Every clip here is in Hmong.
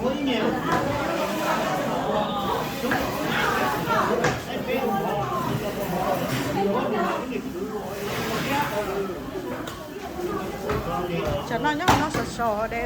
Cov no nyob no sov sov de.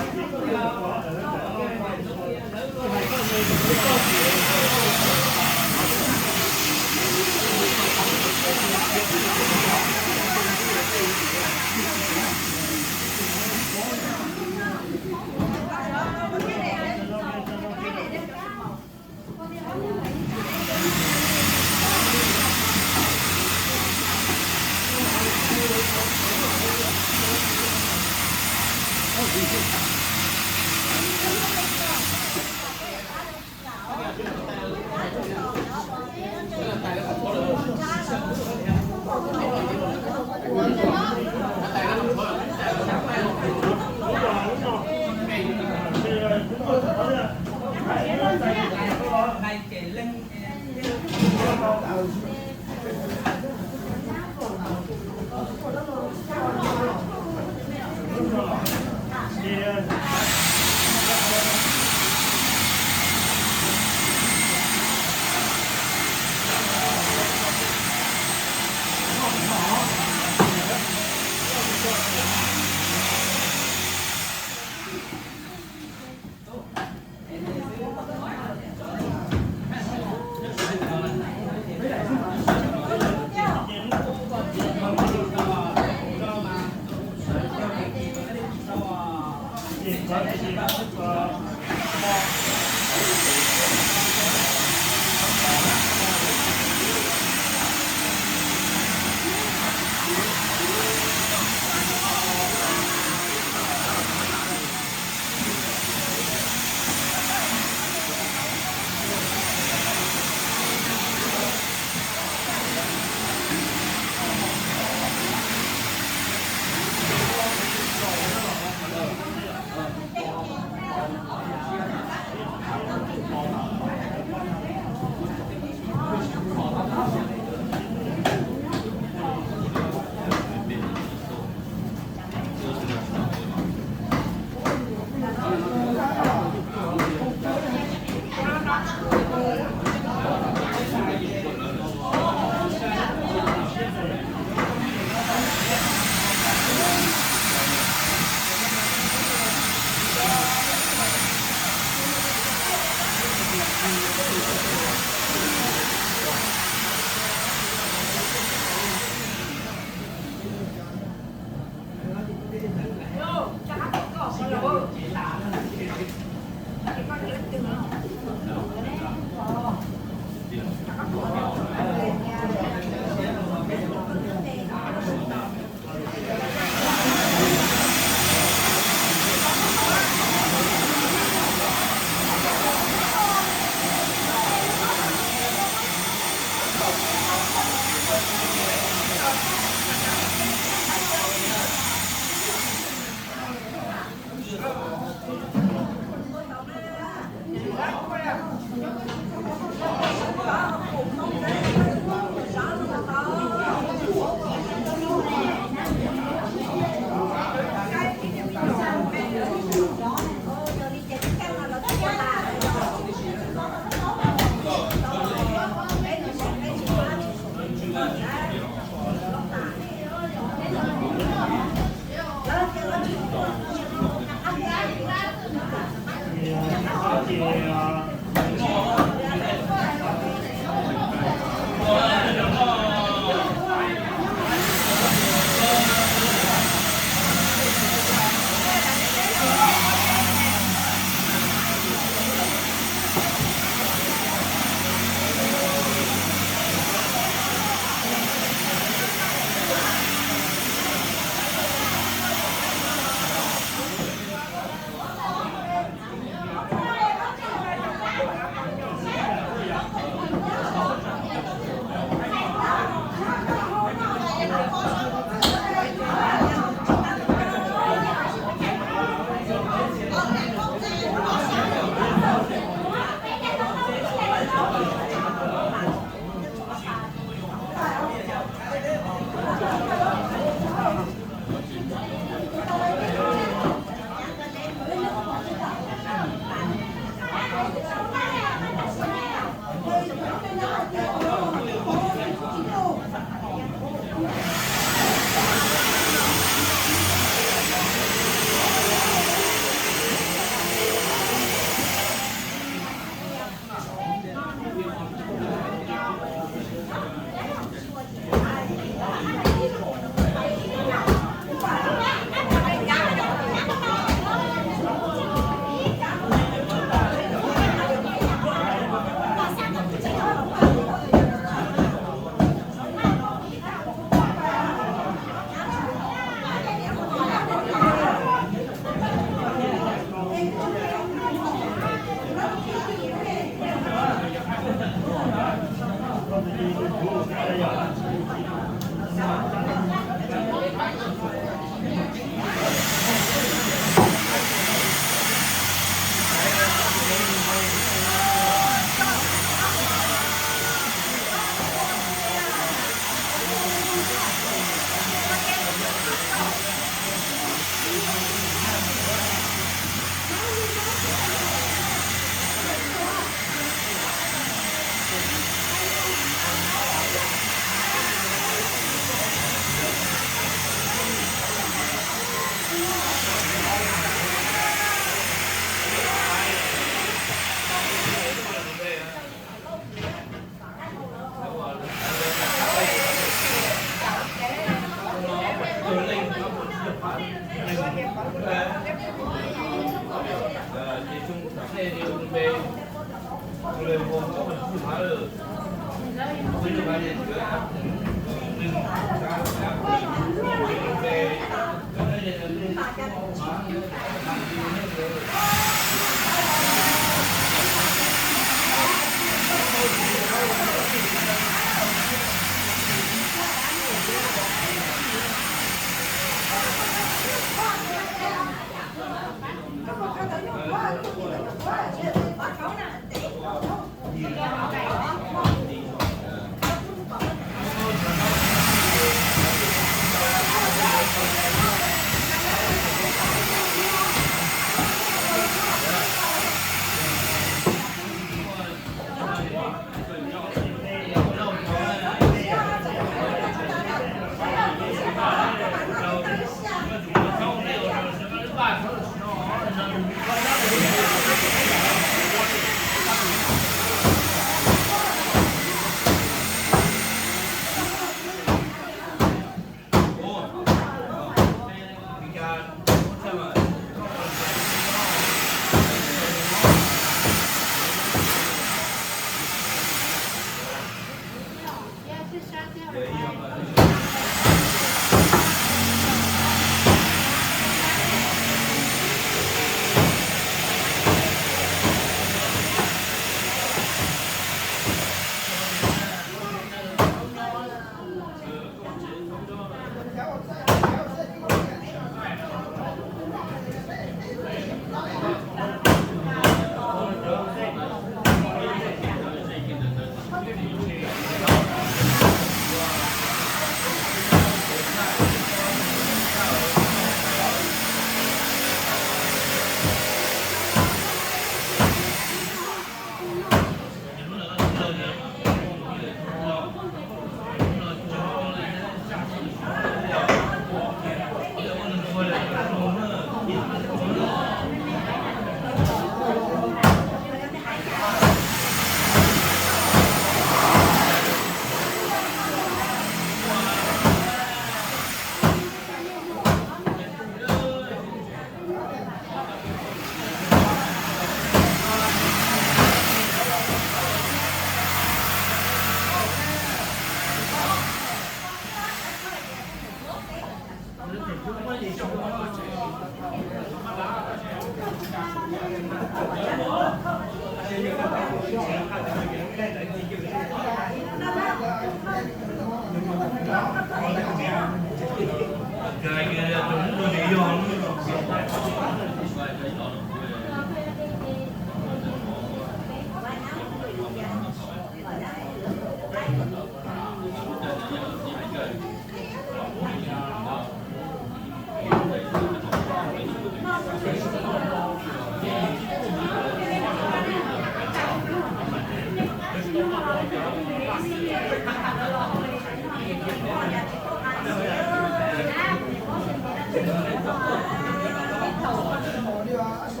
Ua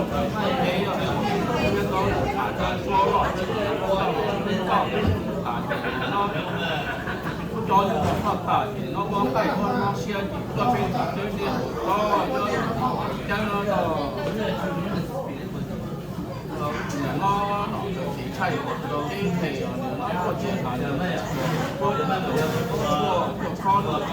Cov yus txog tas ces no, cov yus txog tas ces no ua nqaij ua noj siab ces tuaj peb tug teb liab hauv tsob, cov caub no los, nim no nom ntawm tiv tshaj teb phem, nim no tuaj teb tas, tuaj tuaj tuaj khob no, teb no txhom tuaj ob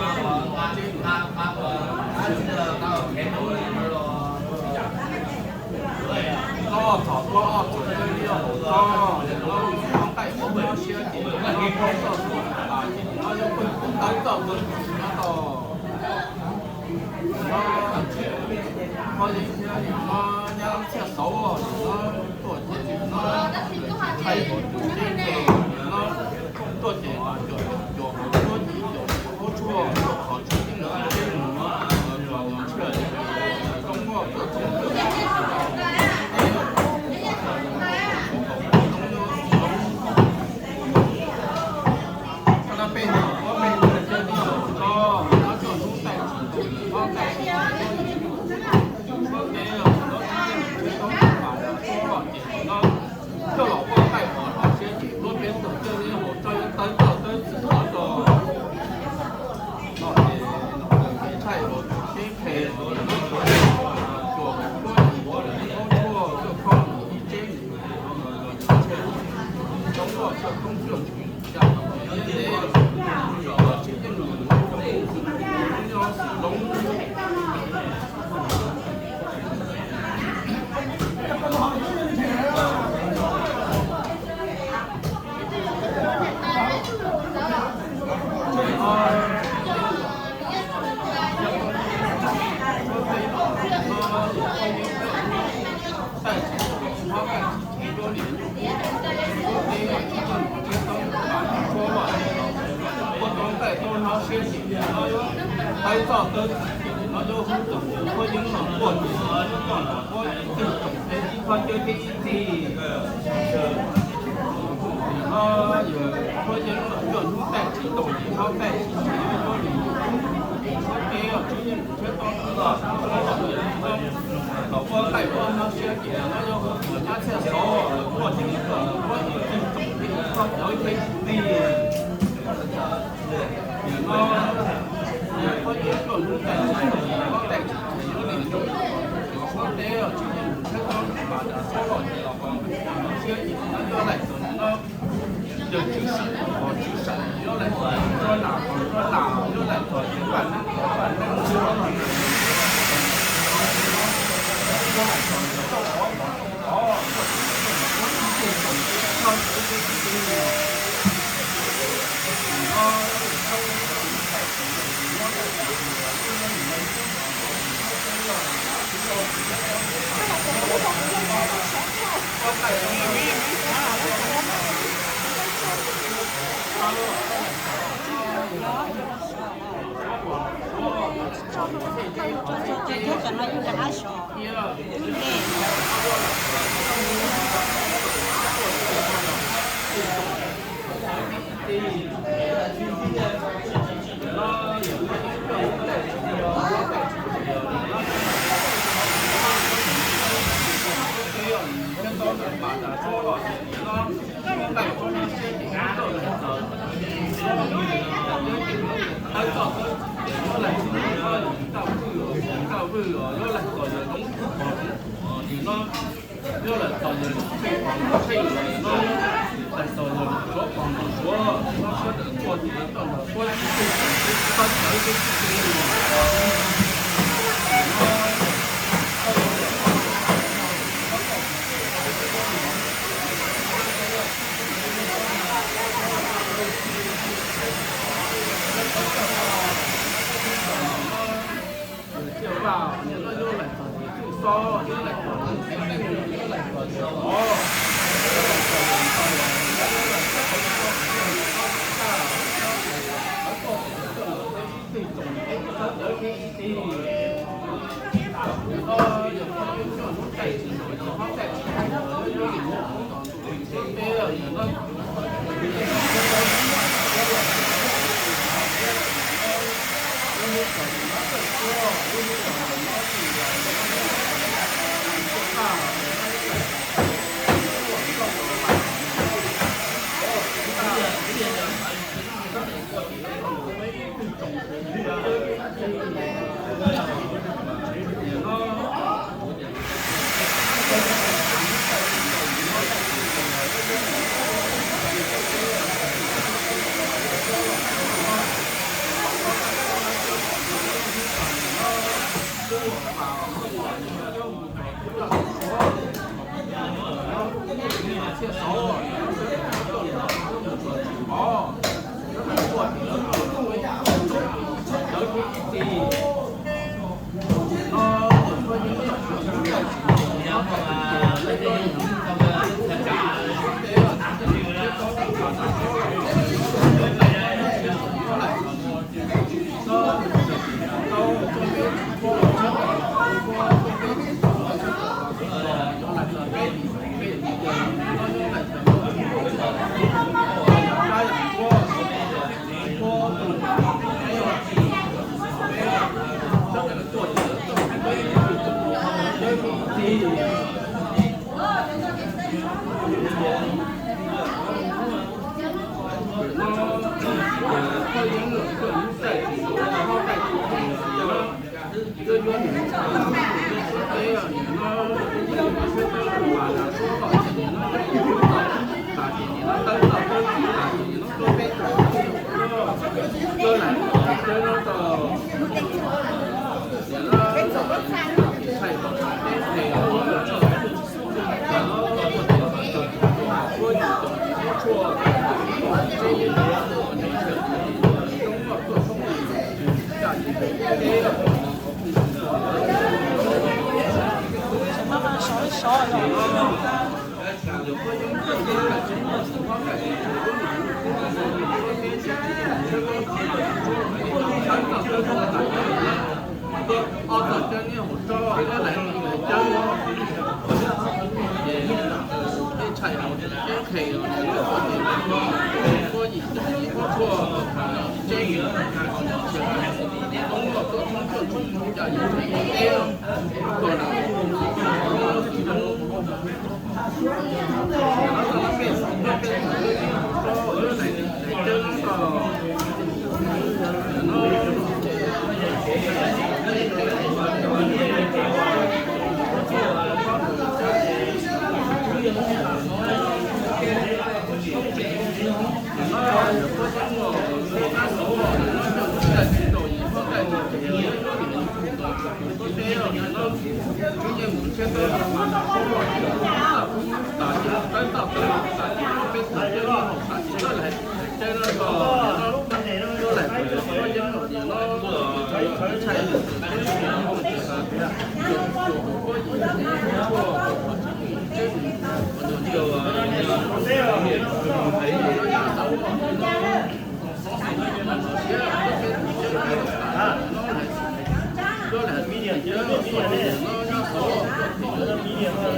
txhom teb liab hauv tsob, nim no ua nqaij ua noj siab ces no txoj tus tas ces no yog pheej tawv txoj tus no los. Nim no, nim no nyab laj Txhiaj Xauv nim no tuaj ces nim no thaij tus teb phem no tuaj ces no cuam cuam hauv tsuab ces cuam hauv tsuab tuaj qhov tsuab teb no teb no, los yog ntshia zoo nkauj tuaj txog tuaj teb no peb tug, peb tug teb no coj hnub taij tsis nkaus, hnub taij tsis nkaus, teb no teb no teb no teb no, coj los ua nqaij ua noj siab ces tuaj peb tug teb liab hauv tsob yuav tawv txoj tawv txim no los. No ces thaij tus teb phem no, cuam tuaj ib tsuag tuaj khob ib teb, los yog ntshia zoo nkauj tuaj toob cuaj ntshis, tsis yeej yog xwm zoov. Ua tau nqaij tau noj siab ces no yuav tawv txoj tawv txim, no yuav hu tsoom Hmoob Yeeb los tuaj ces no yuav coj los ua ib tug tsoom teb ib qho cawv teb ib txhis. No yog Hmoob Yeeb los coj hnub taij tsis nkaus ces hnub taij tsis nkaus, hnub teb los tsis yeej tshiab tau los ua nqaij ua noj siab ces no yuav hu tsoom nyab Txhiaj Xauv los tuaj ces no tuaj ua ib tug tsoom teb ib qho cawv teb ib txhis. Nim no yog Hmoob Yeeb coj hnub taij tsis nkaus, hnub taij tsis nkaus yuav li ntawd, cov Hmoob teb los tsis yeej tshiab tau los ua nqaij ua noj siab ces no yuav laij txog no yog tshwj sim los tshwj sim, yuav laij txog roj nam los roj nam, yuav laij txog yog paj neeb los paj neeb, yuav laij txog rau qhov los rau qhov, tuaj tsis tau ua ib tug tsoom teb ib qho cawv teb ib txhis. Yuav lawm txog yawg Lwm Tsheej pom Lwm Tsheej no, lawm txog yawg Lwm Suav pom Lwm Suav, no sawv daws tuaj ces coj nrog puab tsis tug tsoom teb ib qho cawv teb ib txhis. Yawg Txiaj Vaj no yuav laij txog yawg Txwj Xob, yuav laij txog yawg Txiaj Neeb, yuav laij txog yawg Lov, yuav laij txog yawg Ntxhais, yuav laij txog ib tug tsoom teb ib qho cawv teb ib txhis. Nim no yog peb coj hnub taij tsis nkaus, yog hnub taij tsis nkaus, yog yuav lim mus ua tom tus tsoom teb, nim no lub hnub tom nim no Txawj Tuab, lub hnub tom nim no Txawj Tuab, lub hnub tom nim no Txawj Tuab,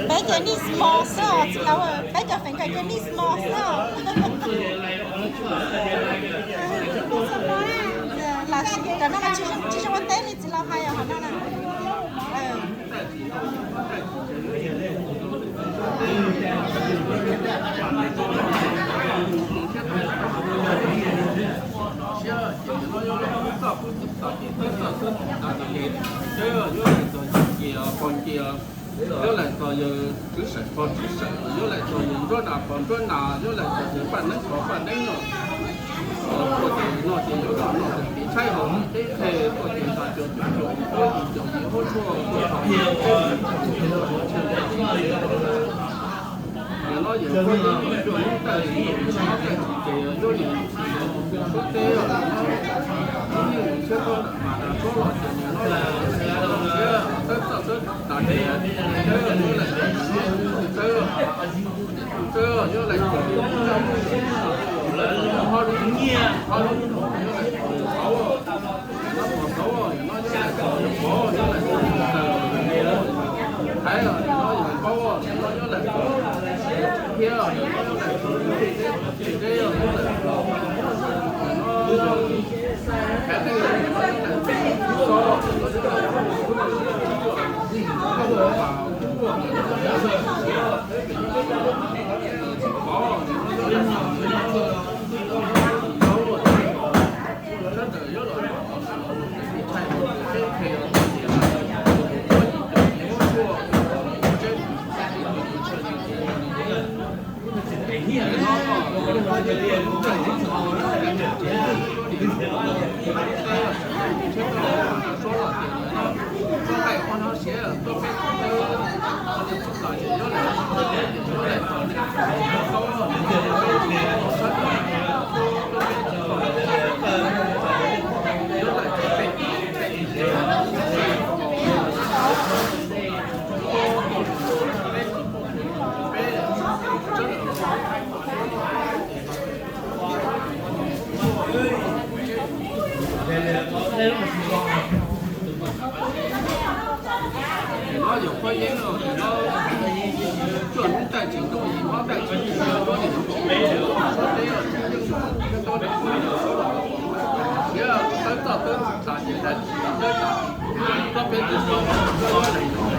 Peb ces nij mos xwb os, txiv Lauj, peb cov feem nkawm ces nij mos xwb os. Lam sim cov no mas tsis zoo ua teb li txiv Lauj hais os, qhov no na. Yuav lam txog yawg Tswv Saim pog Tswv Saim, yuav lam txog yawg Nruab Nas pog Nruab Nas, yuav lam txog yawg Paj Neeb pog Paj Neeb no. Tuaj ces no ces yuav los no ces tiv tshaib hauv teb qhe, tuaj ces nta cuag cuag cuag cuag yim cuag yim huab tshuaj tuaj txog no yawg Paj Neeb tuaj ib tag ces yuav li suab teb os, niaj mus tshiab toj mam tas suab los ces nim no siab tawb txoj tawb tas ces tawb yuav lam txog, tawb yuav lam txog, ho lub nyiaj ho lub nyiaj yuav lam txog tauv, no txog tauv no yuav lam txog pov, yuav lam txog taws, thaiv los no yog paub, no yuav lam txog thiab, no yuav lam txog tej teb tej teb, yuav lam txog no Nim no yog phob yeeb no, nim no cuaj hnub taj tsis ntuj yim hmob taj tsis ntuj, siav tawb txoj tawb tas ces tas tsis tawb tas, txoj peb tug so, txoj peb tug so,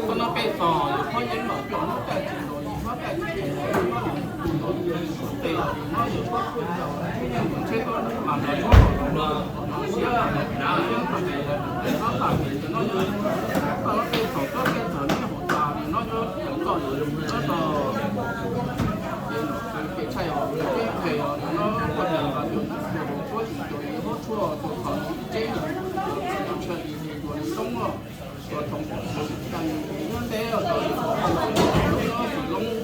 Koj noj peb tog, yog koj yeej los coj noj peb tog, yog noj peb tog, tes no yog koj tsheb koj mas los noj los siab, noj peb tog, koj peb tog nej hauv tas no nyob txoj tus no, ces tshaj os, ces no koj tus no, kuv tsis tau muab tshuaj tus qhov tseeb, tshaj li tus li loob os, tus thaum tsis tau nyob ntev os, tus li loob.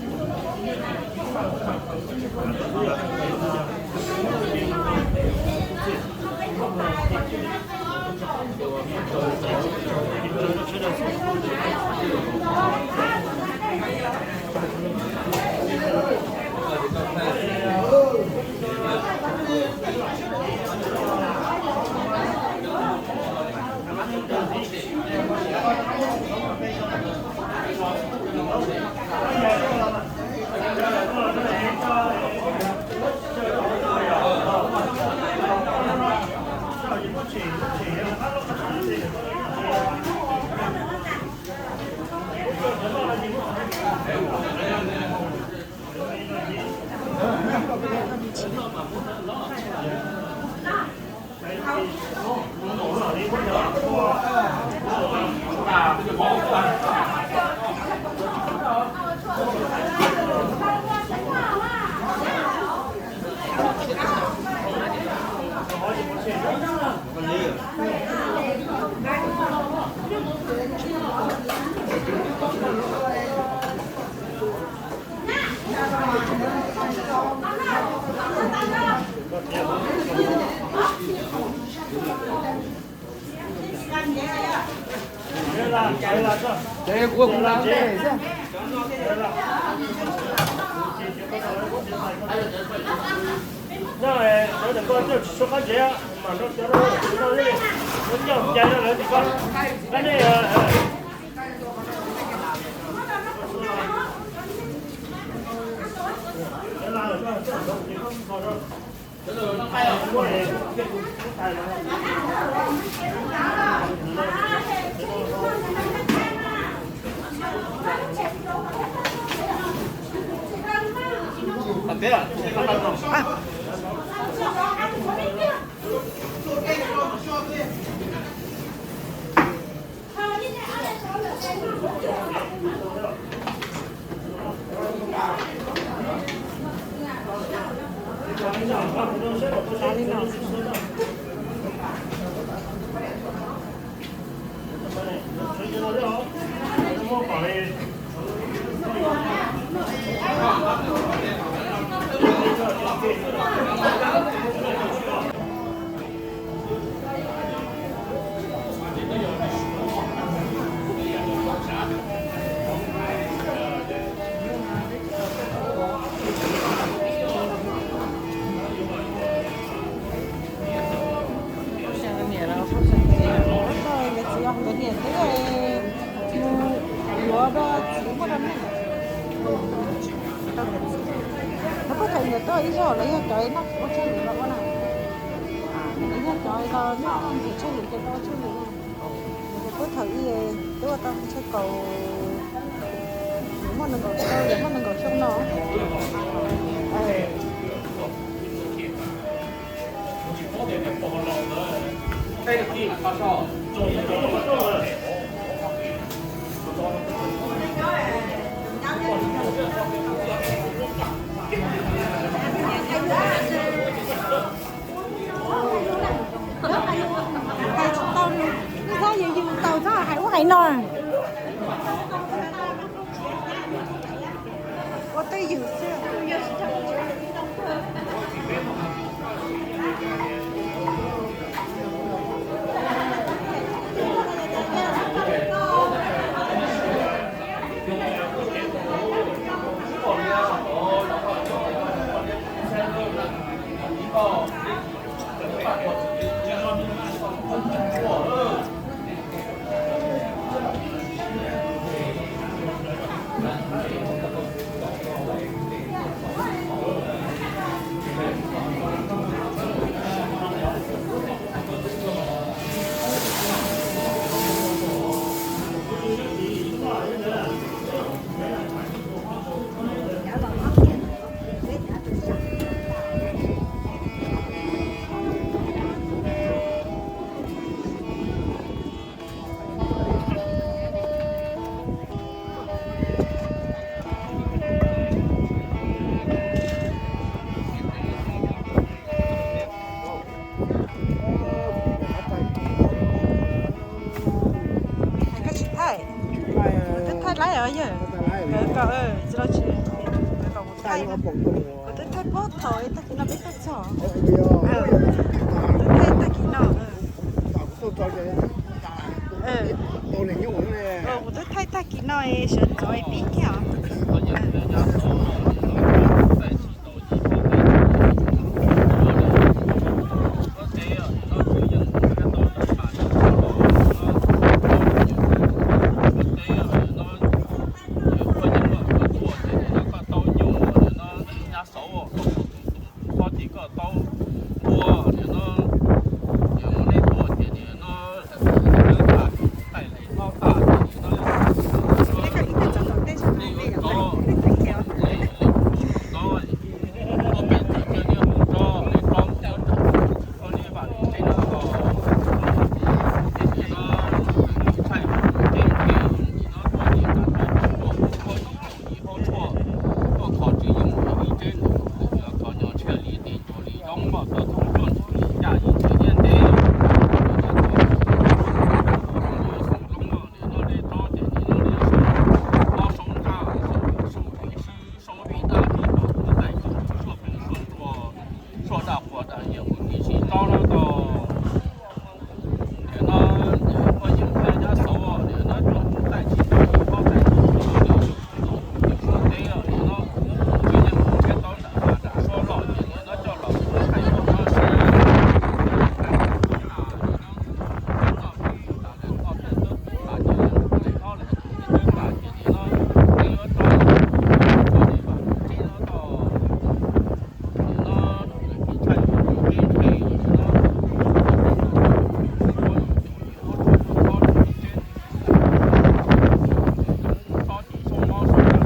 Niam los, niam txiv os, nkawd niam twb mus yuav rau txiv muaj rau nej. Lawv puag thaum niam tuaj ib zaug lawv yog cov noj ua tshaj lwm los ua na. Lawv yog cov los noj ntxim tshaj lwm ces tau tshaj lwm na. Ces puag thaum ub twb ua tau tshaj kaum, muaj nees nkaum xyoo, muaj nees nkaum xyoo no. Hais tsis tau li, nej txhob yws yws taus txhob hais ub hais no. Ua twj ywm xwb. Yawg, kawg koj tsis los tsis, kawg koj kuv thaij, kuv twb thaij pob thaum tag kis no peb thaij txog, kuv twb thaij tag kis no, kuv twb thaij tag kis no sawv ntxov pib thiab os. Txhob ces koj tau npua, nim no nej tuaj ces nim no taij lais hlob tas ces nim no nej yuav tso, nej yuav tso, tuaj peb txawm cia nej hu tso, nej tso mus cov rawm, tsis tshua nej vam li tsev no los, ces nim no thaij ces nim no tuaj ces kam tuaj tuaj hu koj ib tsaug ib hauv tshuaj, tuaj kho tsis yeej ib tsaug ntawd, kho nyo tshiab li tes cuag li zoo los tau thoob cuaj ntxhw li caj li ntxhw ntiaj teb. Nim no nej tso ces nim no nej sau mob sau ntsaj, sau vim sub vim sib, sau vij dab vij vog, kuv taij tsis suaj pleev suaj ntsuag, suaj daj quas daj yias mus tis si tsob no tau. Nim no poj yeej thiab nyab xauv nim no coj mus taij tsis tau, ib pob taij tsis tau li, tus suav teb nim no tsis yeej mus nrhiav tau nram hav nram suab loj ces nim no coj los mus thaij tau tsob si, txoj pib tas lawm, txoj pib tas ces lawv tus lawv hlob lawv tus teb teb tas ces nim no peb yuav tso, tso li vam tsev no tau. Nim no tus tsis ntshai tus tsis ntshai nim no tsob tsis tsob mob tsob daj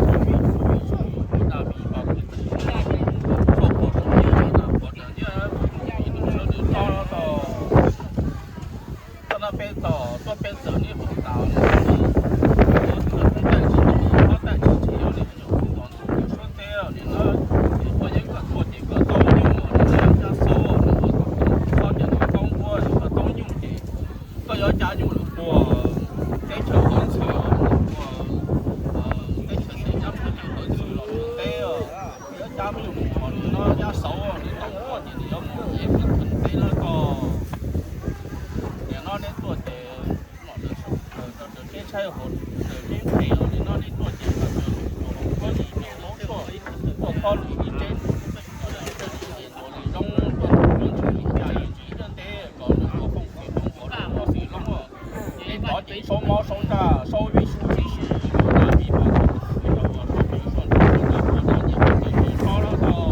vij vog, tsob pom tsob nyiaj li nas pov tas nyiaj, ib tug sawv daws tso tau. Txoj no peb txog tuaj peb txawm nej hu tas, nim no nej tuaj tus taij tsis tau, ib pob taij tsis tsis yog li nyuam qhuav tos ntxhw tus suav teb nim no, poj yeej kom tuaj ces kom tau nyuj, nim no nyab xauv nim no tau nyuj, tau npua kom tau nyuj ces koj yuav cab nyuj los puag teb chaws Hauv Ntxhw, puag teb chaws Xeev Nyab Laj, Hauv Ntxhw los mus teb, koj yuav cab nyuj mus ua li no nyab xauv nws tau npua ces nws yuav mus ev peb tug teb lawm tau. Nim no nej tuaj ces los sawv daws peb tshaib hauv sawv daws peb phem, nim no nej tuaj ces los sawv daws ua li no, tuaj khob lwm ib tsev, ua li zoo, tuaj tus tuaj ntxhw li cas li ntsis ntiaj teb kom nws ua foom xwm foom xwm loj xwm loj. Ces tov ces sau mob sau ntsaj sau vij sub vij sub, ua dab vij vog, ua tsob pem suab ntsuag ua dab vij vog, ua dab nyiam vij vog, tsob loj tau.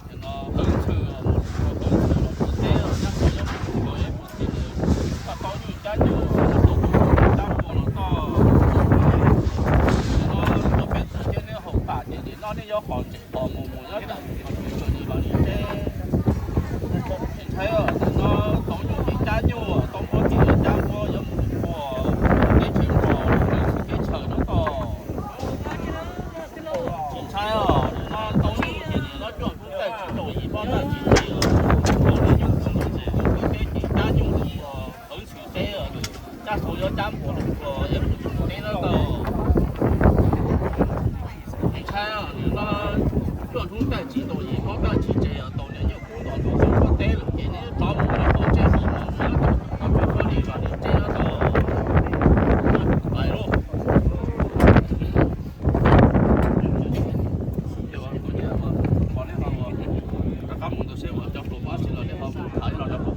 Nim no Hauv Ntxhw los mus txog Hauv Ntxhw los mus teb los nyab xauv yuav mus txog ib puag teb, koj tau nyuj cab nyuj, koj tau nyuj cab npua los tau. Nim no tuaj peb txawm thiab nej haus tas ces nim no nej yuav qhov ntsev qhov mus mus nyob tsam tus qhov tsev tsaws li los li teb. Tsis ntshai, nim no tau nyuj ces cab nyuj, tau npua ces yuav cab npua, yuav mus puag teb chaws nrog teb chaws nyob tau. Tsis ntshai os, nim no tau nyuj ces nim no coj tus taij tsis tau, ib pob taij tsis tau, tau nyuj tau npua ces teb ces cab nyuj los mus Hauv Ntxhw teb, nyab xauv yuav cab npua los mus yuav mus teb no tau. Tsis ntshai, nim no coj hnub taij tsis tau, ib pob taij tsis tau, tau niam nyuj kub nto nto xwb teb lawm ces nej rov mus rau qhov tsev qhov mus, nej rov mus rau qhov li los li tsev no tau. Rov qab mus ntawd seb ua cov hluas pab tsis los li ho mus tham los rau.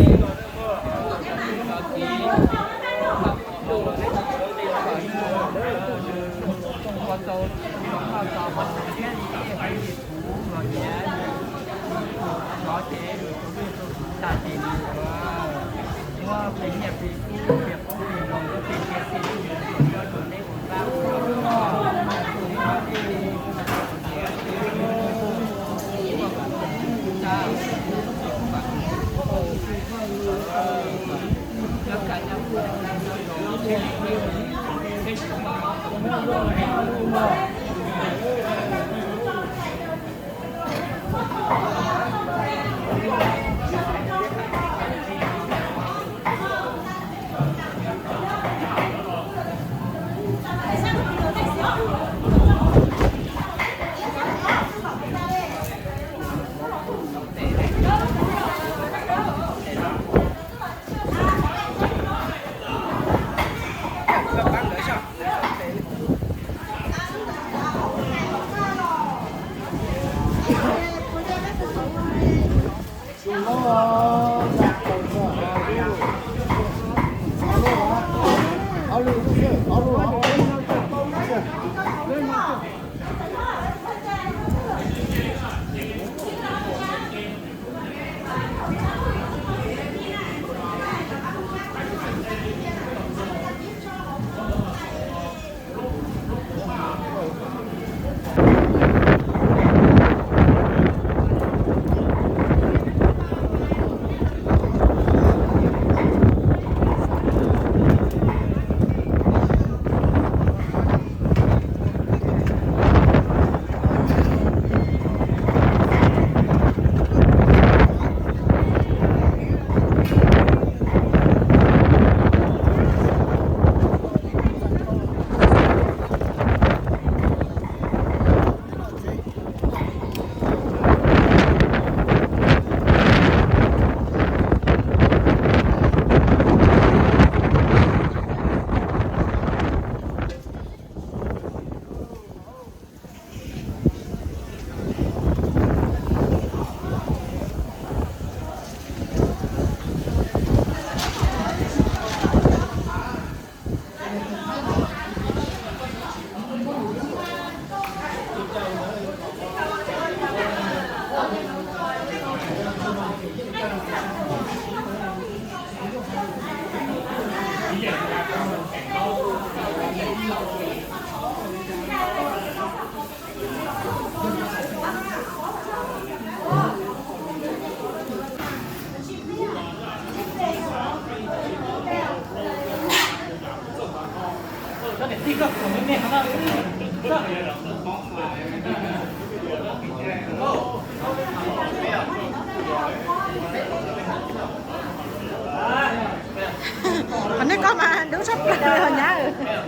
Qhov nej koj mas dub tshaj plaws li os nyab.